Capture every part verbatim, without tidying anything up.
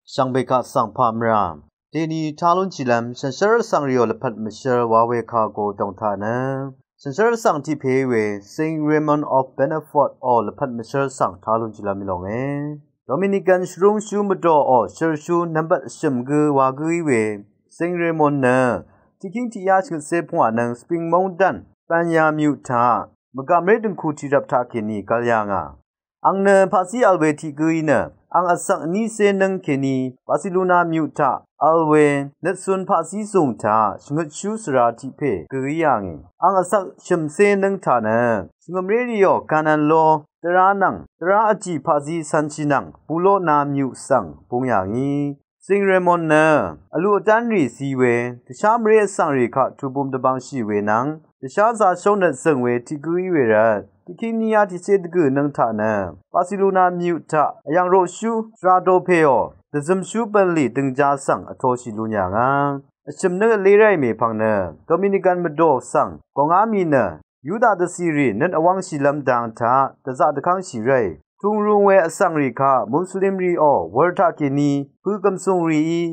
Shvngbe kaq svng pà mvrà deni tá lúnshìlv́m shànshér vsvng rìò lvpat mvshv́r wa we kà go dòng taq nø shànshér vsvng tiq pè we Saint Raymond of Penafort ò lvpat mvshv́r svng tá lúnshìlv́m í lónge. Dominican shvrúngshú mvdòò shø̀rshú nvmbat shø̀m gø wa gǿ í we Saint Raymond nø tiqkíng tiqyá shvngøtcé pvngwà nøng Spring Mountain Panya myuq taq mvgàmré døngku tiqrvp taqkèní gvl yà ngà. Àng nø paqzí vl we tiq gǿí nø àng vsvk vnícé nǿng kèní Barcelona myuq taq vl we nøtsun paqzí zùng taq shvngøtshú svra tiq pè gø í yà ngì. Àng vsvk shø̀mcé nǿng taq nø shvngø̀mré rìò Kanan ló dvrá nvng dvrá vjì paqzí cv̄nshì nvng Bulona myuq svng bung yà ngì. Saint Raymond nø vlu vdv́nrì zi we dvshá mvré vsvng rì kaq tubum dvbvngshì we nvng dvshá zashóngnøt zø̀ng we tiq gǿ í we rvt tiqkíng níyá tiqcé dvgø̀ nøng taq nø Barcelona myuq taq vyv̀ng roqshú svra do pèò dvzømshú bv̀nlì døngjá svng vtoshì lún yà ngà. Vshø̀m nøng vlé ráì mèpvng nø Dominican mvdò svng gòngá mì nø Yuda dvcìrì nøt vwv́ngshìlv́m dang taq dvzaq dvkv́ngshì ráì tung rung we vsvng rì kaq Muslim rìò wur taqkèní pø̄ gv̀msùng rìí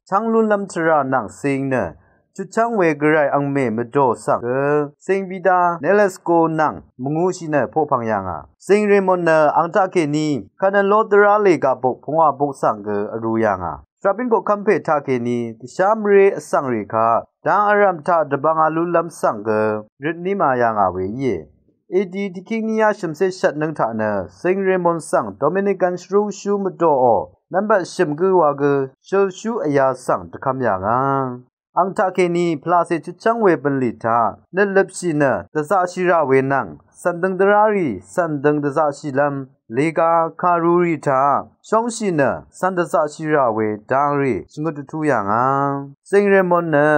chv́ng lúnlv́m tvrà nvng cing nø chutchv́ng we gvray angmè mvdò svng gø Saint Vida Nolasco nvng mvngūshì nø poqpv̀ng yà ngà. Saint Raymond nø àng taqkèní Kanan ló dvrá lèga bok pvngwà bok svng gø vrū yà ngà. Shvrabín koqkv́m pè taqkèní dvshá mvré vsvng rì kaq dang vrv̀m taq dvbvnga lúnlv́m svng gø røtní màyà ngà we íe. A D tiqkíng níyá shø̀mcé shvt nøng taq nø Saint Raymond svng Dominican shvrúngshú mvdòò nvmbat shø̀m gǿ wa gø shølshú vyā svng dvkvm yà ngà. Àng taqkèní pvlacè chutchv́ng we bv̀nlì taq nøt løpshì nø dvzaqshì rà we nvng cv̀n døng dvrá rì cv̀n døng dvzaqshìlv́m lèga kàru rì taq shóngshì nø cv̀n dvzaqshì rà we dang rì shvngøt dvtú yà ngà. Saint Raymond nø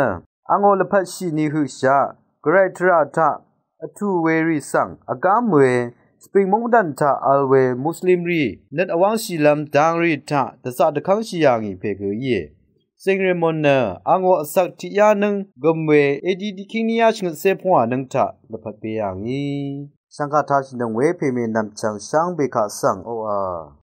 àngó lvpvtshì ni høqshaq gvray tvrà taq vtù we rì svng vgám we Spring Mountain taq vl we Muslim rì nøt vwv́ngshìlv́m dang rì taq dvzaq dvkv́ngshì yà ngì pè gø íe. Saint Raymond nø àngó vsvk tiqyá nǿng gø̀m we A D tiqkíng níyá shvngøtcé pvngwà nǿng taq lvpat be yà ngì. Shvngkà tashì nøng we pè mè nv̀mchvng shvngbe kaq svng oqà